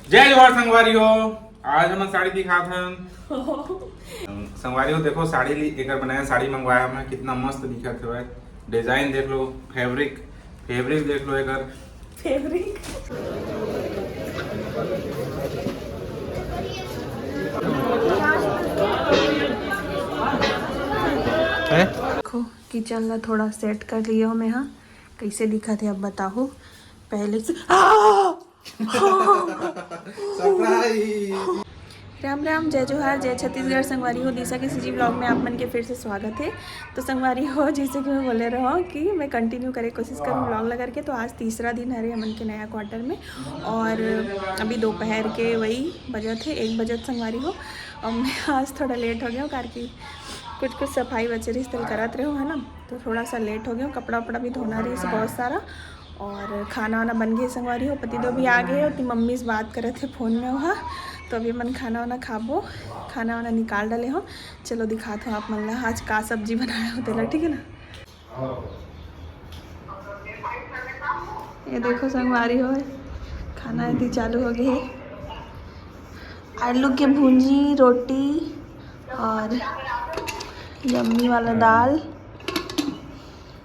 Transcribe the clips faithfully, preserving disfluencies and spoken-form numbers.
जय जोहार संगवारी हो। आज हमन साड़ी दिखात हन। संगवारी हो, देखो, साड़ी ली, एकर बनाया साड़ी मंगवाया मैं, कितना मस्त दिखत हवय। डिजाइन देख लो, फैब्रिक, फैब्रिक देख लो एकर। फैब्रिक। हैं? देखो, किचन ला थोड़ा सेट कर लियो मैं। हाँ, कैसे दिखत हे, अब बताहू। पहले से आ! सरप्राइज। राम राम, जय जोहार, जय छत्तीसगढ़। संगवारी हो, दिशा के सीजी ब्लॉग में आप मन के फिर से स्वागत है। तो संगवारी हो, जैसे कि मैं बोले रहो कि मैं कंटिन्यू करे कोशिश करूँ ब्लॉग ला करके, तो आज तीसरा दिन हरे हमन के नया क्वार्टर में और अभी दोपहर के वही बजत है, एक बजत संगवारी हो। और मैं आज थोड़ा लेट हो गया हूँ, कार की कुछ कुछ सफाई बचे रही, तल करत रहे हो, है ना, तो थोड़ा सा लेट हो गया हूँ। कपड़ा उपड़ा भी धोना रही से बहुत सारा, और खाना वाना बन गए संगवारी हो। पति देव भी आ गए, ओती मम्मी से बात करत हे फोन में वहाँ। तो अभी मन खाना वाना खाबो, खाना वाना निकाल डाले हो। चलो दिखात हो आप मन ला आज का सब्जी बनाया हो तेला, ठीक है ना। ये देखो संगवारी हो, खाना यदि चालू हो गए है। आलू के भुंजी, रोटी और यम्मी वाला दाल।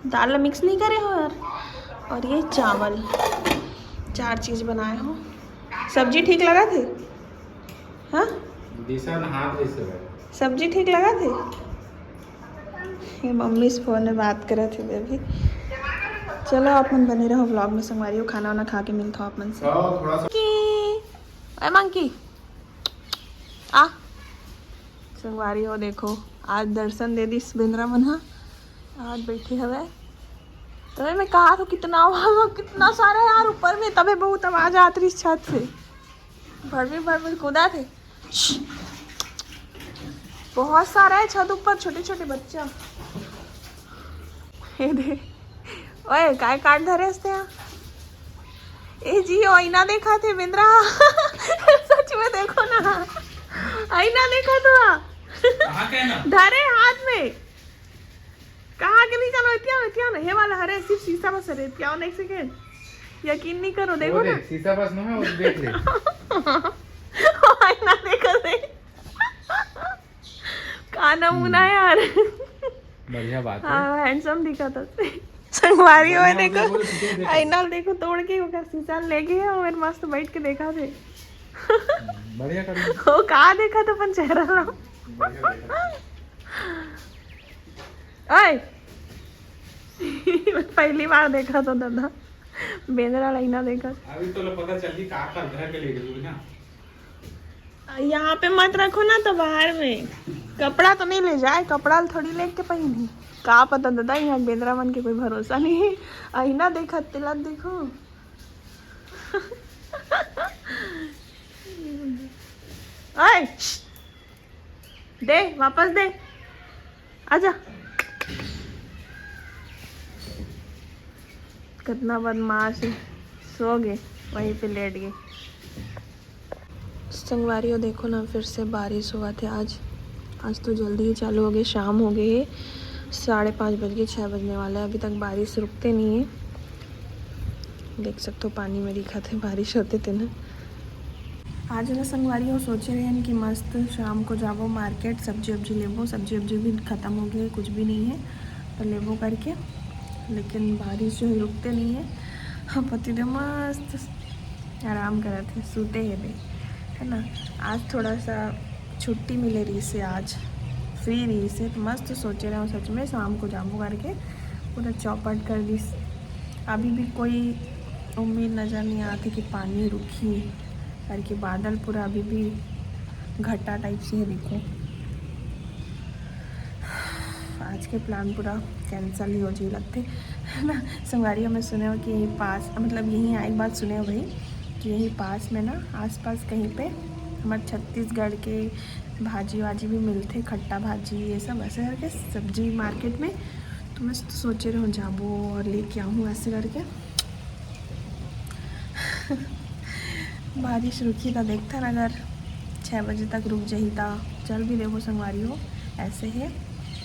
दाल ला मिक्स नहीं करे हो यार। और ये चावल, चार चीज बनाए हो। सब्जी ठीक लगा थे? हाँ, दिशा नहात रहिस हे। सब्जी ठीक लगा थे? ये मम्मी से फोन में बात करत हे अभी। चलो, आप मन बने रहो ब्लॉग में संगवारी हो। खाना वाना खा के मिलता हूँ आप मन से। चलो, थोड़ा सा। की, ए मंकी, आ संगवारी हो, देखो, आज दर्शन दे दिस बेंदरा मन हा। आज बैठे हवे, तबे मैं कहा तो कितना आवाज, कितना सारा यार ऊपर में, तबे बहुत आवाज आत रही छत से। भड़मिर भड़मिर कूदा थे। बहुत सारा है छत ऊपर, छोटे छोटे बच्चा। ये दे, ओए, काय काट धरे हसते यहाँ? ए जी, ओ आईना देखा थे बेंदरा। सच में देखो ना, आईना देखा तो। कहाँ के ना? धरे हाथ में। कहाँ के नहीं जानो, इतिया, इतिया ना, हे वाला हरे, सिर्फ शीशा बस हरे, इतिया, एक सेकेंड, यकीन नहीं करो, देखो वो ना। देख, शीशा बस ना है, वो देख ले। आईना देखा थे। का नमूना यार। बढ़िया बात है। हाँ, हैंडसम दिखा था। संगवारी हो, बढ़िया, देखो, बोलो, ठीक है, देखो। आईना देखो, तोड़ के ओकर शीशा ले गए और मस्त बैठ के देखा थे। बढ़िया कर। वो का देखा था अपन चेहरा ला। बढ़िया देखा। ओए। पहली बार देखा था दादा, बेंदरा ला आईना देखा। अभी तो लो पता चल गई का का घर के ले गई ना। यहाँ पे मत रखो ना, तो बाहर में कपड़ा तो नहीं ले जाए, कपड़ा थोड़ी लेके पहनी। का पता दादा, यहाँ बेंदरा मन के कोई भरोसा नहीं है। आईना देखा, तिलक देखो। ओए, दे, वापस दे, आजा। कितना बदमाश है, सो गए, वहीं पे लेट गए। संगवारी हो, देखो ना, फिर से बारिश हुआ थे आज। आज तो जल्दी ही चालू हो गई, शाम हो गई है, साढ़े पाँच बज गए, छः बजने वाला है, अभी तक बारिश रुकते नहीं है। देख सकते हो, पानी में दिखा थे, बारिश होते थे ना। आज ना संगवारी हो, सोचे रहन कि मस्त शाम को जाबो मार्केट, सब्जी उब्जी लेबो। सब्जी उब्जी भी खत्म हो गई, कुछ भी नहीं है, तो लेबो करके। लेकिन बारिश जो है रुकते नहीं है। हाँ, पति देव मस्त आराम करत हे, सूते हे बे, है ना। आज थोड़ा सा छुट्टी मिले रही से, आज फ्री रही से, तो मस्त सोचे रहे हो सच में शाम को जाबो करके, पूरा चौपट कर दिस। अभी भी कोई उम्मीद नज़र नहीं आती कि पानी रुकी, करके बादल पूरा अभी भी घटा टाइप से है, देखो। आज के प्लान पूरा कैंसिल ही हो जाए लगते, है ना। संगवारी हो, मैं सुने हो कि यहीं पास, मतलब यहीं आए के बाद सुने हो भाई कि यहीं पास में ना, आसपास कहीं पे हमारे छत्तीसगढ़ के भाजी वाजी भी मिलते, खट्टा भाजी, ये सब ऐसे करके सब्जी मार्केट में। तो मैं तो सोचे रहूँ जाबो और लेके आऊँ ऐसे करके। बारिश रुकी तो देखते हैं, अगर छः बजे तक रुक जाही तो चल भी देबो संगवारी हो, ऐसे है,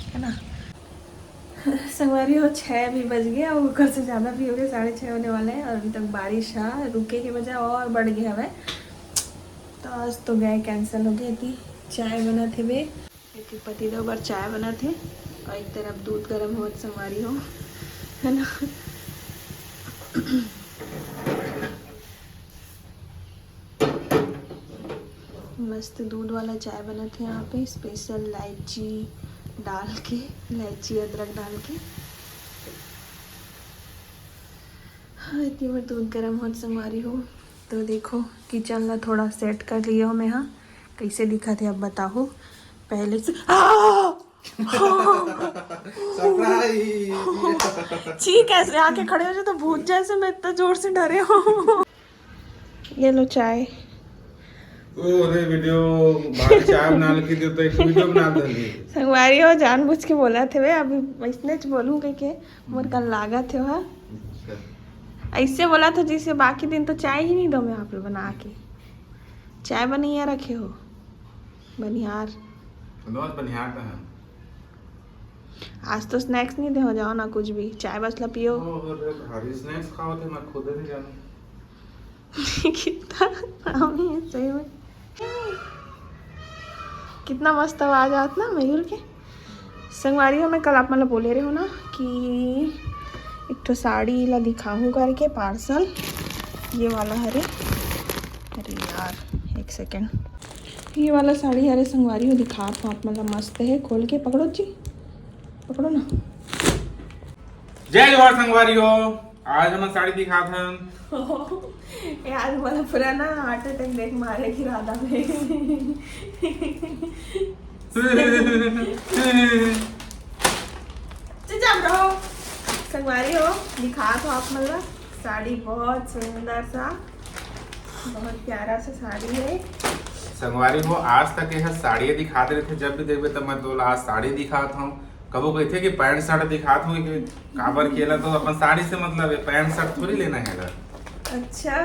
है ना। संगवारी हो, छः भी बज गए और ऊपर से ज़्यादा भी हो गए, साढ़े छः होने वाले हैं और अभी तक बारिश हा रुके के बजाय और बढ़ गया हवे। तो आज तो गए, cancel हो गए थी। चाय बनत हेवे, एक पतिदेव बर चाय बनत हे और एक तरफ दूध गरम होत संगवारी हो, है ना। मस्त दूध वाला चाय बनत हे यहाँ पे, special इलायची डाल के, इलायची अदरक डाल के। हाँ, इतनी बार दूध गरम होत संगवारी हो। तो देखो, किचन ला थोड़ा सेट कर लिया हो मैं। हाँ, कैसे दिखत हे अब बताओ। पहले से आ! सरप्राइज। छी, कैसे आके खड़े हो जाए तो भूत जैसे, मैं इतना जोर से डरे हूँ। ये लो चाय। ओ रे, वीडियो बाहर चाय बना के दे तो एक वीडियो बना दे। संगवारी हो, जानबूझ के बोलत हेवे, अभी वैसने च बोलूँ कह के मोर कन लागत हे। हाँ, ऐसे बोलत हो जैसे बाकी दिन तो चाय ही नहीं दो मैं आप लोग बना के। चाय बनैया रखे हो, बनिहार। रोज बनिहार का है। आज तो स्नैक्स नहीं दे हो, जाओ ना कुछ भी, चाय बस ला पियो। ओ रे भारी, स्नैक्स खाओ थे, मैं खुद नहीं जानू। कितना हरामी है सही में। कितना मस्त आवाज आत ना मयूर के। संगवारी हो, मैं कल आप मन ला बोले रहे हो ना कि एक ठो साड़ी ला दिखाहूँ करके पार्सल, ये वाला हरे। अरे यार, एक सेकेंड, ये वाला साड़ी हरे संगवारी हो, दिखात हो आप मन ला, मस्त है। खोल के पकड़ो जी, पकड़ो ना। जय जोहार संगवारी हो, आज हम साड़ी दिखात हन। यार, मला पूरा ना हार्ट अटैक देख मारे की राधा में। चुपचाप रहो। संगवारी हो, दिखात हो आप मन ला साड़ी, बहुत सुंदर सा, बहुत प्यारा सा साड़ी है। संगवारी हो, आज तक यह साड़ी दिखात रहते, जब भी देखबे तब मैं तोला आज साड़ी दिखात हूँ। कबो कहते कि पैंट शर्ट दिखात हूँ कि काबर केला तो अपन साड़ी से मतलब है, पैंट शर्ट थोड़ी लेना है अगर। अच्छा,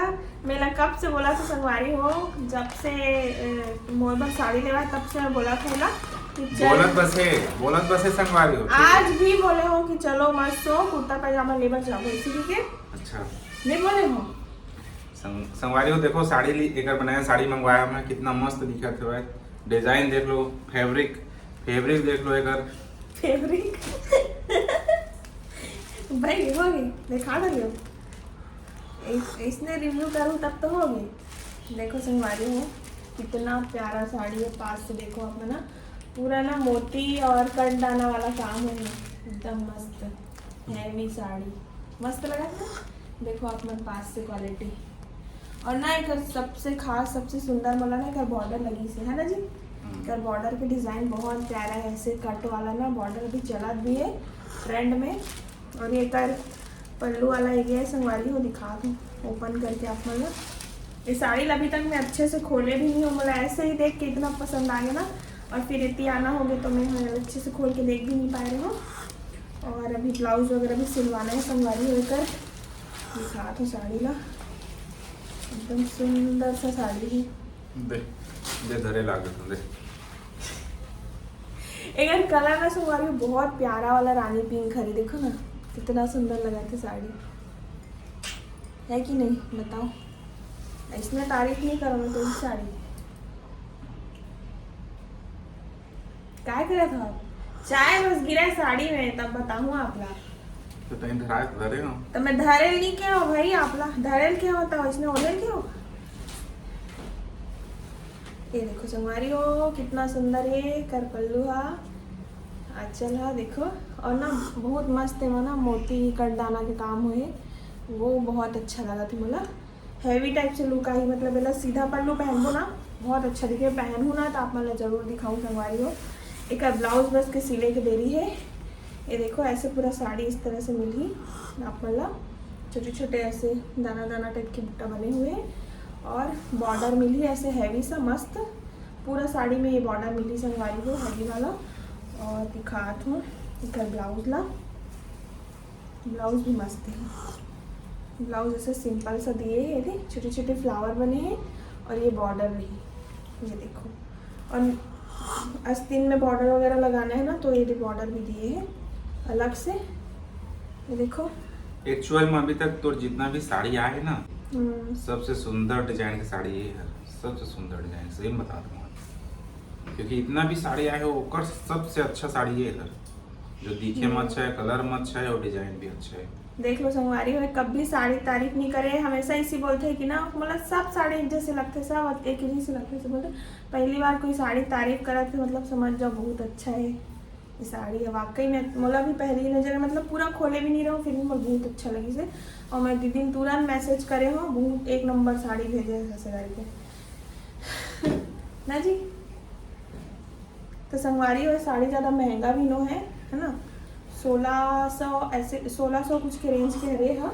मैं ला कब से बोला था संगवारी हो, जब से अ, मोर बर साड़ी लेवा तब से मैं बोला था ना कि चल। बोलत बस है, बोलत बस है संगवारी हो, ठीक है? आज भी बोले हो कि चलो मस्त सो कुर्ता पैजामा लेबर जाबो इसी के। अच्छा। नहीं बोले हो? संग, संगवारी हो, देखो साड़ी ली, एकर बनाया साड़ी मंगवाया मैं, कितना मस्त दिखत है। डिजाइन देख लो, फैब्रिक, फैब्रिक देख लो एकर। फैब्रिक। भाई हो गई, दिखा दे लो। इस, इसने रिव्यू करूँ तब तो हो गई। देखो संगवारी हो, कितना प्यारा साड़ी है। पास से देखो आप ना, पूरा ना मोती और कटदाना वाला काम है, एकदम मस्त हैवी साड़ी, मस्त लगा था। देखो आप मन पास से क्वालिटी, और ना एक सबसे खास, सबसे सुंदर मला ना एक बॉर्डर लगी से, है ना जी? एकर बॉर्डर के डिजाइन बहुत प्यारा है, ऐसे कट वाला ना बॉर्डर भी चलत भी है ट्रेंड में। और ये कर पल्लू वाला एरिया है संगवारी हो, दिखा दूँ ओपन करके आप मन ला। ये साड़ी ला अभी तक मैं अच्छे से खोले भी नहीं हूँ, मला ऐसे ही देख के इतना पसंद आ गया ना, और फिर इतनी आना हो गया तो मैं हाँ अच्छे से खोल के देख भी नहीं पा रही हूँ। और अभी ब्लाउज वगैरह भी सिलवाना है संगवारी हो एकर। दिखा तो साड़ी ला, एकदम सुंदर सा साड़ी है। दे, दे धरे लागे तो दे। एकर कलर ना संगवारी हो बहुत प्यारा वाला रानी पिंक हरे, देखो ना कितना सुंदर लगा थे साड़ी, है कि नहीं बताओ? इसमें तारीफ नहीं करो मैं तेरी साड़ी। काय करत हो? चाय बस गिरा है साड़ी में, तब बताऊँ आप ला। तो तहीं धराए धरे हो। तो मैं धरेल नहीं क्या हो भाई, आप ला धरेल क्या होता हो, इसने ओढ़ेल क्या हो? ये देखो संगवारी हो, कितना सुंदर है कर पल्लू हा, आंचल हा, देखो। और ना बहुत मस्त है ना, मोती कटदाना के काम हुए, वो बहुत अच्छा लगा थी मला। हैवी टाइप से लुक आई, मतलब एला सीधा पल्लू पहनबो ना, बहुत अच्छा दिखे। पहनहू ना तो आप मन ला जरूर दिखाऊँ संगवारी हो। एक ब्लाउज बस के सिले के देरी है। ये देखो ऐसे पूरा साड़ी इस तरह से मिली आप मन ला, छोटे छोटे ऐसे दाना दाना टाइप के बुट्टा बने हुए हैं और बॉर्डर मिली ऐसे हैवी सा मस्त, पूरा साड़ी में ये बॉर्डर मिली संगवारी हो हैवी वाला। और दिखात हूँ एकर ब्लाउज ला, ब्लाउज भी मस्त है। ब्लाउज ऐसे सिंपल सा दिए है, देख छोटे छोटे फ्लावर बने हैं और ये बॉर्डर रही, ये देखो। और आस्तीन में बॉर्डर वगैरह लगाना है ना, तो ये बॉर्डर भी दिए है अलग से, ये देखो। एक्चुअल में अभी तक तोर जितना भी साड़ी आए है ना, हम्म, सबसे सुंदर डिजाइन की साड़ी ये है। सबसे सुंदर डिजाइन, सही में बता दूंगा, क्योंकि इतना भी साड़ी आए हो, ओकर सबसे अच्छा साड़ी ये है, जो दिखे में अच्छा है, कलर में अच्छा है और डिजाइन भी अच्छा है। देख लो संगवारी हो, कभी साड़ी तारीफ नहीं करे, हमेशा इसी बोलते हैं कि ना, मतलब, सब साड़ी एक जैसे लगते, सब एक ही जैसे लगते, से बोलते। पहली बार कोई साड़ी तारीफ करत है, मतलब, समझ जाओ, बहुत अच्छा है ये साड़ी है वाकई में। मोला भी पहली नजर में, मतलब, पूरा खोले भी नहीं रहो, फिर भी मोला बहुत अच्छा लगी से। और मैं दीदी ने तुरंत मैसेज करे हो, बहुत एक नंबर साड़ी भेजे है ऐसे करके। ना जी, तो संगवारी हो, साड़ी ज़्यादा महंगा भी नो है, है ना? सोलह सौ, ऐसे सोलह सौ कुछ के रेंज के हरे हा।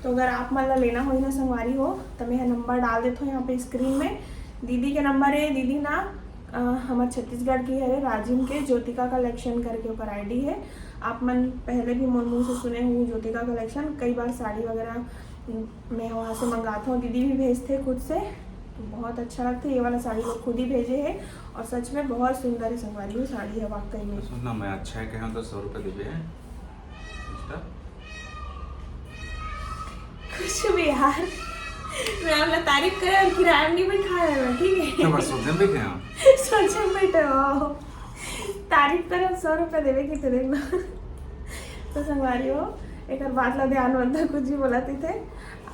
तो अगर आप मन ला लेना होही ना संगवारी हो, तो मैं नंबर डाल देत हूँ यहाँ पे स्क्रीन में। दीदी के नंबर है, दीदी ना, अ, हमर छत्तीसगढ़ की हरे, राजिम के ज्योतिका कलेक्शन करके ओकर आईडी है। आप मन पहले भी मोर मुंह से सुने हो ज्योतिका कलेक्शन, कई बार साड़ी वगैरह मैं वहाँ से मंगाता हूँ, दीदी भी भेजते खुद से, तो बहुत अच्छा लगता है। ये वाला साड़ी वो खुद ही भेजे है और सच में बहुत सुंदर है संगवारी, वो साड़ी है वाकई में। सुन ना, मैं अच्छा है कहूँ तो सौ रुपये देबे है। कुछ भी यार, मैं आपला तारीफ करे और किराया में नहीं बैठा है मैं, ठीक है? तो बस सोचे में बैठे हैं। सोचे में बैठे हो, तारीफ करे, सौ रुपये देवे की तेरे ना। तो संगवारी हो, एक बात ला ध्यान मत दो, कुछ भी बोला थे।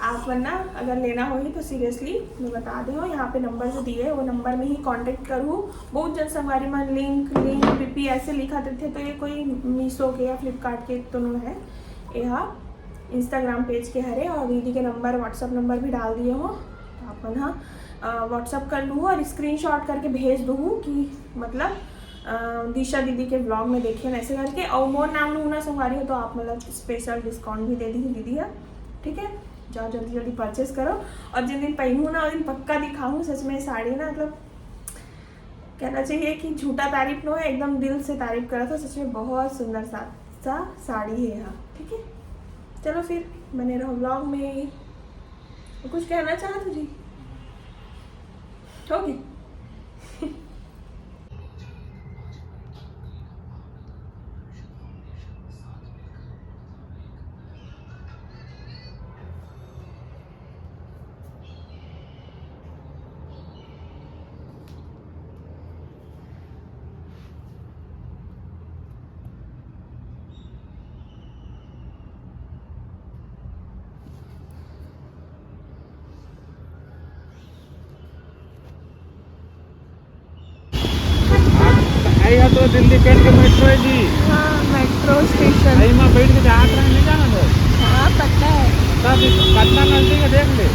आप मन ना अगर लेना होही तो सीरियसली मैं बता दे हूँ, यहाँ पे नंबर जो दिए वो नंबर में ही कांटेक्ट करू। बहुत जन संगवारी मन लिंक लिंक पीपी ऐसे लिखा देते, तो ये कोई मीशो के या फ्लिपकार्ट के तो नो है, ये इंस्टाग्राम पेज के हरे। और दीदी के नंबर, व्हाट्सअप नंबर भी डाल दिए हो, तो आप मन हाँ व्हाट्सअप कर लूँ और स्क्रीनशॉट करके भेज दू कि मतलब अ, दिशा दीदी के ब्लॉग में देखिए ऐसे करके, और मोर नाम लूँ ना संगवारी हो तो आप मतलब स्पेशल डिस्काउंट भी दे दी दीदी है, ठीक है? जाओ जल्दी जल्दी परचेज करो। और जिन दिन पहनू ना, उस दिन पक्का दिखाऊँ सच में साड़ी ना, मतलब कहना चाहिए कि झूठा तारीफ नो है, एकदम दिल से तारीफ करा था। सच में बहुत सुंदर सा, सा साड़ी है यहाँ, ठीक है? चलो फिर बने रहो ब्लॉग में। कुछ कहना चाहत हो जी? ओके। अरे, यहाँ तो दिल्ली कैंट के मेट्रो है जी। हाँ, मेट्रो स्टेशन। यही में बैठ के जात रहे, नहीं जाना तो। हाँ, पता है। तब कितना नजदीक है, देख ले।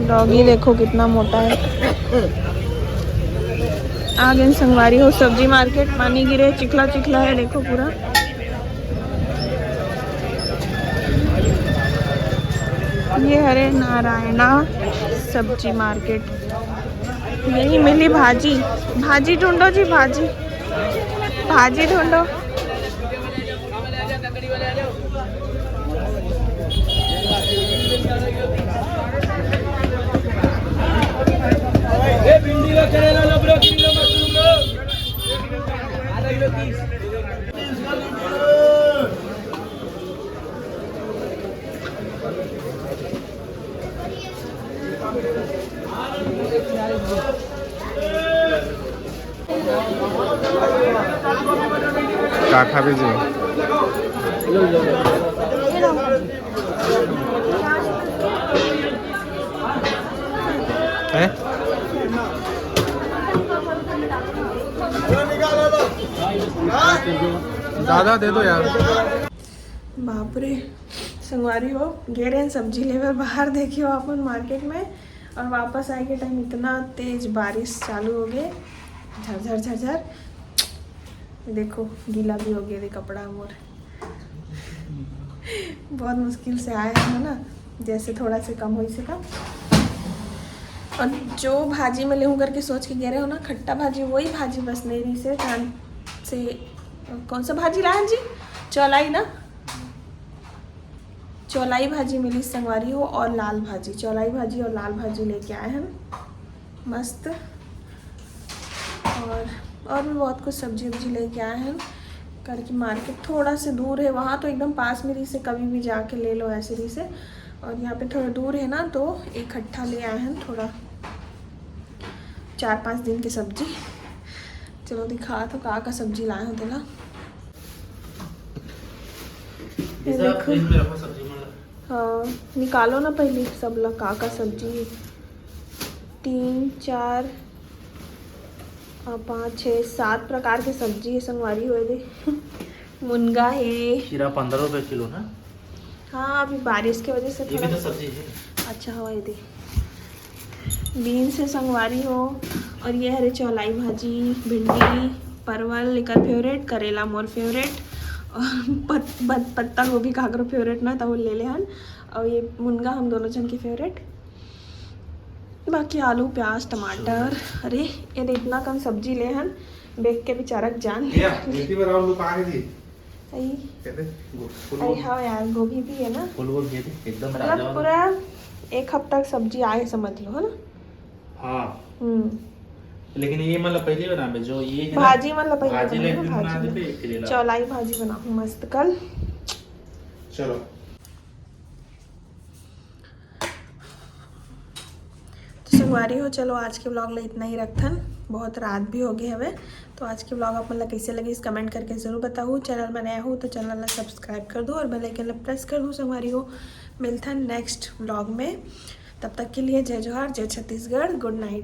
डॉगी देखो कितना मोटा है। आ गए संगवारी हो सब्जी मार्केट, पानी गिरे, चिखला चिखला है, देखो पूरा। ये हरे नारायणा सब्जी मार्केट, यही मिली भाजी। भाजी ढूंढो जी, भाजी, भाजी ढूंढो। का खाबे जी? हैं? दादा दे दो यार। बाप रे, संगवारी हो, गे रहे सब्जी लेवे बाहर, देखियो अपन मार्केट में, और वापस आए के टाइम इतना तेज बारिश चालू हो गए, झरझर झरझर। देखो, गीला भी हो गए रे कपड़ा मोर। बहुत मुश्किल से आए हैं ना, जैसे थोड़ा से कम हो सका। और जो भाजी में लेहूँ करके सोच के गए रहे हो ना, खट्टा भाजी, वही भाजी बस नहीं रही से, धान से। कौन सा भाजी लाए जी? चौलाई ना, चौलाई भाजी मिली संगवारी हो, और लाल भाजी, चौलाई भाजी और लाल भाजी लेके आए हैं मस्त। और और भी बहुत कुछ सब्जी उब्जी लेके आए हैं। करके मार्केट थोड़ा से दूर है, वहाँ तो एकदम पास में रहिसे, कभी भी जाके ले लो ऐसे रहिसे। और यहाँ पे थोड़ा दूर है ना, तो इकट्ठा ले आए हैं थोड़ा, चार पाँच दिन की सब्जी। चलो दिखात हो का का सब्जी लाए हो तेला। ये देखो। हाँ, निकालो ना पहले सब ला, का का सब्जी हे। तीन, चार, आ, पाँच, छः, सात प्रकार के सब्जी हे संगवारी हो दे। मुनगा हे। खीरा पंद्रह रुपये किलो ना? हाँ, अभी बारिश के वजह से ये भी थोड़ा तो सब्जी है। अच्छा, हो ये दे। बीन्स हे संगवारी हो। और ये हरे चौलाई भाजी, भिंडी, परवल एकर फेवरेट, करेला मोर फेवरेट, और पत, पत, पत्ता गोभी काकरो फेवरेट ना, तो वो ले ले हन। और ये मुनगा हम दोनों जन के फेवरेट। बाकी आलू, प्याज, टमाटर। अरे, ये दे इतना कन सब्जी ले हन, देख के बेचारा जान। अई, अई हाँ यार, गोभी भी है ना। फूल गोभी है, एकदम मतलब राजा वाला। पूरा एक हफ्ता के सब्जी आए, समझ लो, है ना? हाँ। हम्म। लेकिन ये मतलब पहली बार बनाबे, जो ये है ना, भाजी मतलब पहली भाजी बार लेकिन बनाबे, बना भाजी देबे, में। एक के लिए ला। चौलाई भाजी बनाऊँ मस्त कल। चलो। तो संगवारी हो, चलो आज के व्लॉग ला इतना ही रखथन, बहुत रात भी हो गए हवे। तो आज के व्लॉग आप मन ला कैसे लगिस, कमेंट करके जरूर बताहू। चैनल में नया हो तो चैनल ला सब्सक्राइब कर दो और बेल आइकन ला प्रेस कर दो संगवारी हो। मिलथन नेक्स्ट व्लॉग में, तब तक के लिए जय जोहार, जय छत्तीसगढ़, गुड नाइट।